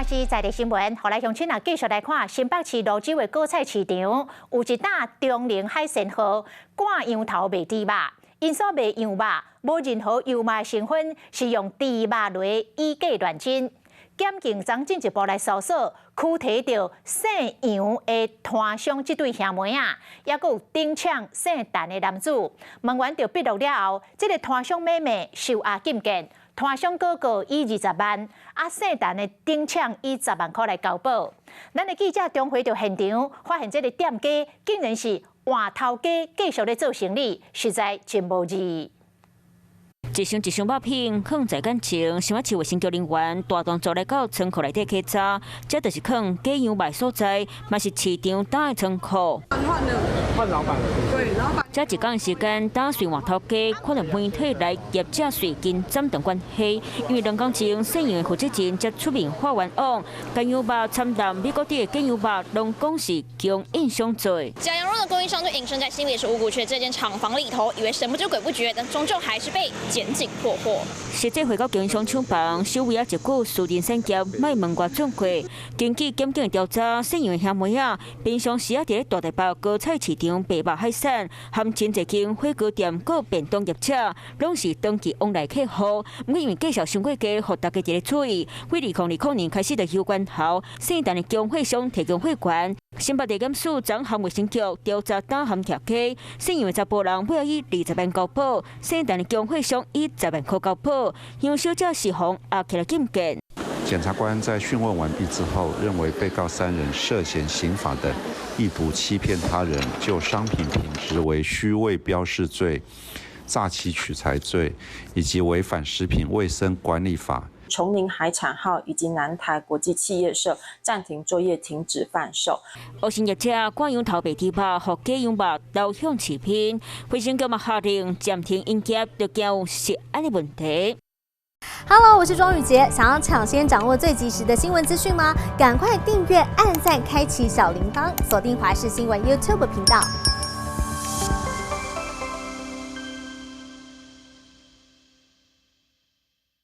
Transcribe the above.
看是在地新聞，予來鄉親啊，繼續來看新北市蘆洲的果菜市場，有一擔長榮海鮮號灌羊頭賣豬肉，𪜶所賣羊肉無任何油麻成分，是用豬肉來以假亂真。檢警昨進一步來搜索，拘提著姓楊的攤商這對兄妹仔，抑閣有頂廠姓陳的男子。問完著筆錄了後，這個攤商妹妹受押禁見，攤商哥哥以20萬，啊姓陳的頂廠以10萬箍來交保。咱的記者重回著現場，發現這个店家竟然是換頭家，繼續咧做生意，實在真無字。一箱一箱肉品放在眼前，新北市衛生局人員大動作來到倉庫內底稽查，這就是囥假羊肉的所在，嘛是市場擔的倉庫。換了，換老闆了。對，老闆。這一工時間，打算換頭家，可能媒體來業者稅金斬斷關係，因為2工前姓楊的負責人才出面發冤枉，假羊肉摻雜美國的假羊肉，攏講是供應商做。假羊肉的供應商就隱身在新北市五股區這間廠房裡頭，以為神不知鬼不覺，但終究還是被檢警破獲。實際回到供應商廠房，守衛仔一句私人產業，莫問我轉過。根據檢警調查，姓楊的兄妹仔平常時仔佇咧大台北果菜市場賣肉海產，含真濟間火鍋店、閣便當業者，攏是長期往來客戶。毋過因為價數傷過低，予大家一个注意。對2020年開始就休關頭，姓陳的供貨商提供貨源。新北地檢署昨向衛生局調查擔含徛家，姓楊的查埔人尾以20萬交保，姓陳的供貨商以10萬箍交保，楊小姐是予押起來禁見。檢察官在訊問完畢之後，認為被告三人涉嫌刑法的意圖欺騙他人，就商品品質為虛偽標示罪、詐欺取財罪，以及違反食品衛生管理法。崇寧海產號以及南台國際企業社暫停作業，停止販售。惡性業者灌羊頭賣豬肉，予假羊肉流向市面，衛生局嘛下令暫停營業，就驚有食安的問題。 Hello，我是莊宇傑，想要搶先掌握最及時的新聞資訊嗎？趕快訂閱、按讚、開啟小鈴鐺，鎖定華視新聞 YouTube 頻道。